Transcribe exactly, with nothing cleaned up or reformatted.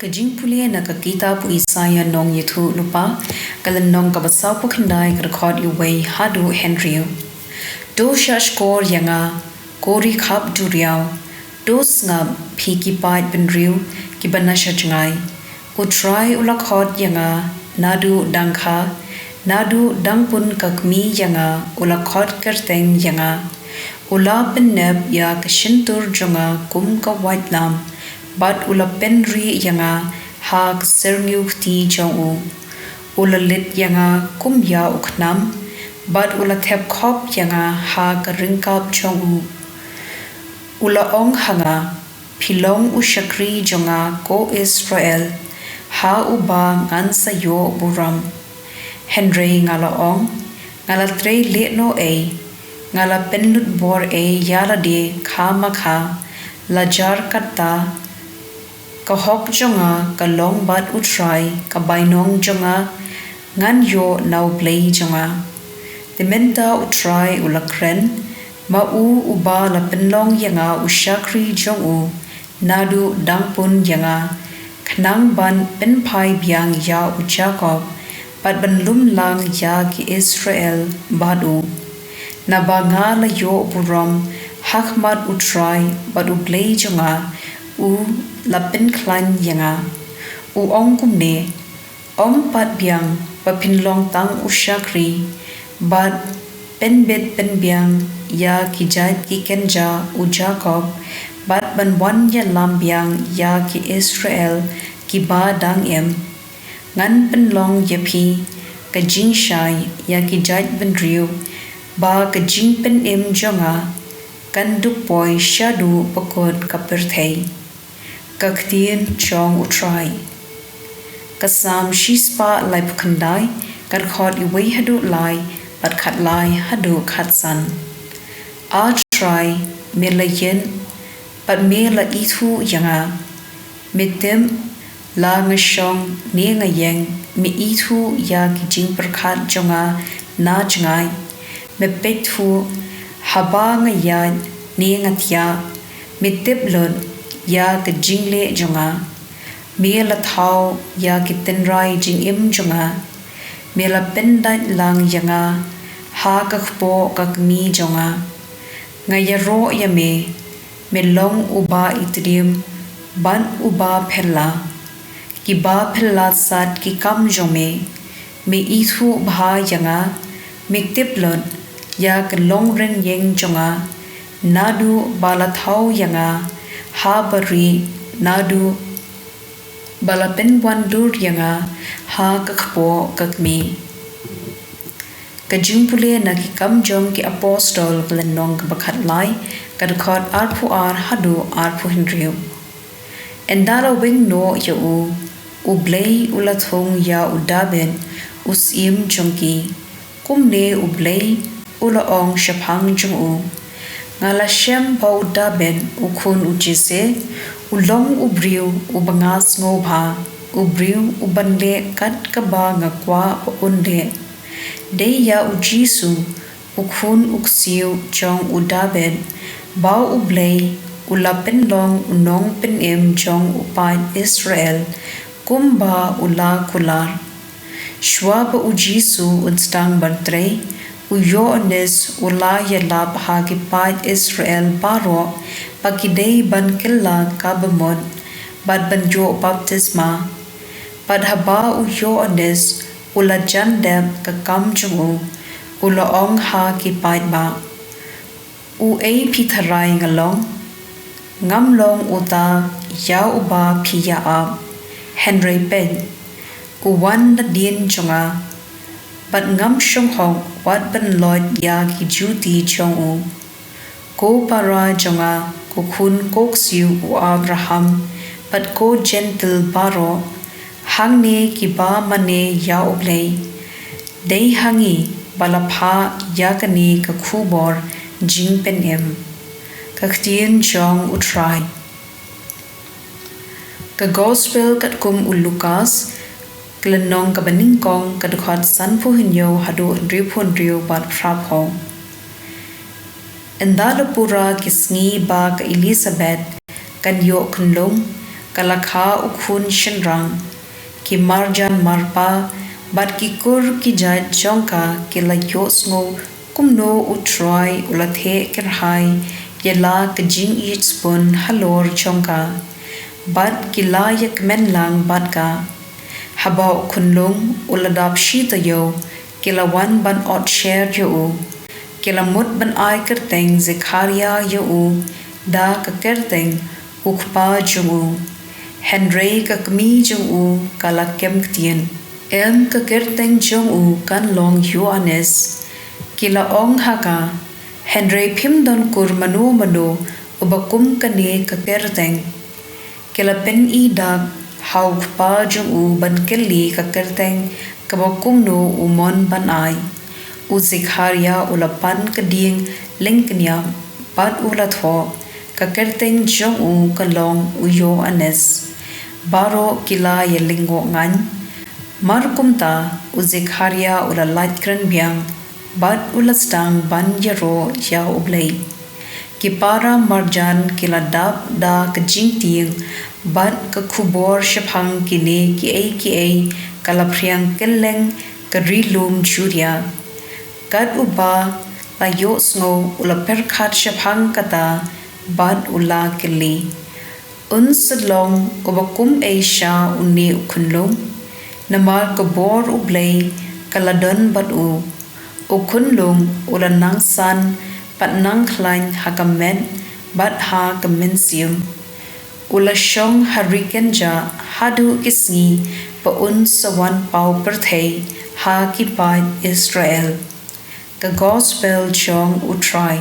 Ka jingpule na ka kitab u Isaïah nongïathuhlypa, ka lynnong kaba sawphew khyndai, ka dkhot uwei haduh hynriew. To shahshkor ïa nga, ko ri khapduriaw, to sngap, phi ki paid bynriew kiba na sha jngai. U Trai u la khot ïa nga naduh dang kha, naduh dang pun ka kmie ïa nga u la khot kyrteng ïa nga. U la pynnep ïa ka shyntur jong nga kum ka waitlam, bad u la pynrieh ïa nga ha ka syrngiew kti jong u. U la leit ïa nga kum ïa u khnam, bad u la thep khop ïa nga ha ka ryngkap jong u. U la ong ha nga, phi long u shakri jong nga ko Israel, ha uba ngan sa ïoh burom. Hynrei nga la ong, nga la trei lehnoh ei, nga la pynlut bor ei ïa lade kha ma kha, la jar katta, ka hok jong nga ka long bad u Trai, ka bainong jong nga ngan ïoh na u Blei jong nga. Te mynta u Trai u la kren, ma u uba la pynlong ïa nga u shakri jong u naduh dang pun ïa nga, khnang ban pynphai biang ïa u Jakob, bad ban lum lang ïa ki Israel bad u. Naba nga la ïoh burom ha khmat u Trai bad u Blei jong nga u la pynkhlaiñ ïa nga. U ong kumne, ym pat biang ba phin long tang u shakri, bad pynbit pynbiang ïa ki jait ki kynja u Jakob, bad ban wan ïalam biang ïa ki Israel kiba dang im. Ngan pynlong ïa phi ka jingshai ïa ki jait bynriew, ba ka jingpynim jong nga kan dup poi shaduh ba kut ka pyrthei. Ka ktien jong u Trai. Ka Salm shispah laiphew khyndai, ka dkhot uwei haduh lai, bad khatlai haduh khatsan. A Trai, me la ïeit, bad me la ithuh ïa nga. Me tip, la nga shong ne nga ïeng, me ithuh ïa ki jingpyrkhat jong nga na jngai. Me peit thuh, haba nga ïaid ne nga thiah, me tip lut ïa ka jingleh jong nga. Me la thaw ïa ki tynrai jingim jong nga. Me la pyndait lang ïa nga ha ka kpoh ka kmie jong nga. Nga ïaroh ïa me, me long uba itriem bad uba phylla. Kiba phylla sat ki kam jong me, me ithuh bha ïa nga, me tip lut ïa ka longrynieng jong nga, naduh ba la thaw ïa nga ha barieh, naduh ba la pynwandur ïa nga ha ka kpoh ka kmie. Ka jingpule na Ki Kam jong ki Apostol, ka lynnong kaba khatlai, ka dkhot arphew ar haduh arphew hynriew. Ynda la weng noh ïa u, U Blei u la thung ïa u Dabid, u syiem jong ki. Kumne U Blei u la ong shaphang jong u, nga la shem ba u Dabid, u khun u Jesse, u long u briew uba nga sngewbha, u briew uban leh kat kaba nga kwah ba un leh. Dei ïa u Jisu, u khun u ksiew jong u Dabid, ba U Blei u la pynlong u nongpynim jong u paid Israel, kumba u la kular. Shuwa ba u Jisu un sdang ban trei, u Ïoannis u la ïalap ha ki paid Israel baroh ba ki dei ban kylla kaba mut bad ban ïoh baptisma. Bad haba u Ïoannis u la jan dep ka kam jong u, u la ong ha ki paidbah, uei phi tharai nga long? Ngam long uta ïa uba phi ïa ap. Hynrei peit, u wan nadien jong nga, bad ngam shong hok wat ban loit ïa ki juti jong u. Ko para jong nga, ko khun ko ksiew u Abraham, bad ko Jentil baroh, hangne kiba mane ïa U Blei. Dei ha ngi ba la phah ïa kane ka khubor jingpynim. Ka ktien jong U Trai. Ka Gospel katkum u Lukas, ka lynnong kaba nyngkong, ka dkhot sanphew hynñiew haduh hynriewphew hynriew bad phraphew. Ynda la pura ki sngi ba ka Elisabet kan ïoh khunlung, Ka la kha u khun shynrang. Ki marjan marpa bad ki kur ki jait jong ka ki la ïohsngew kumno U Trai u la theh kyrhai ïa la ka jingïeit spun halor jong ka, bad ki la ïakmen lang bad ka. Haba u khunlung u la dap shi taïew, ki la wan ban ot sher ïa u. Ki la mut ban ai kyrteng Zekhariah ïa u da ka kyrteng u kpa jong u. Hynrei ka kmie jong u ka la kem ktien. Em, ka kyrteng jong u kan long Ïoannis, ki la ong ha ka. Hynrei phim don kur mano mano uba kum kane ka kyrteng. Ki la pyni dak ha u kpa jong u ban kylli ka kyrteng kaba kumno u mon ban ai. U Zekhariah u la pan ka dieng lyngkniap bad u la thoh, ka kyrteng jong u ka long u Ïoannis. Baroh ki la ïalyngngoh ngan. Mar kumta, u Zekhariah u la lait kren biang bad u la sdang ban ïaroh ïa U Blei. Ki para marjan ki la dap da ka jingtieng bad ka khubor shaphang kine kiei kiei ka la phriang kylleng ka ri lum Judia. Kat uba la ïohsngew u la pyrkhat shaphang kata bad u la kylli, un sa long uba kum ei sha une u khunlung? Namar ka bor U Blei ka la don bad u. U khunlung u la nang san bad nang khlaiñ ha ka met bad ha ka mynsiem. U la shong ha ri kynjah haduh ki sngi ba un sa wan paw pyrthei ha ki paid Israel. Ka Gospel jong U Trai.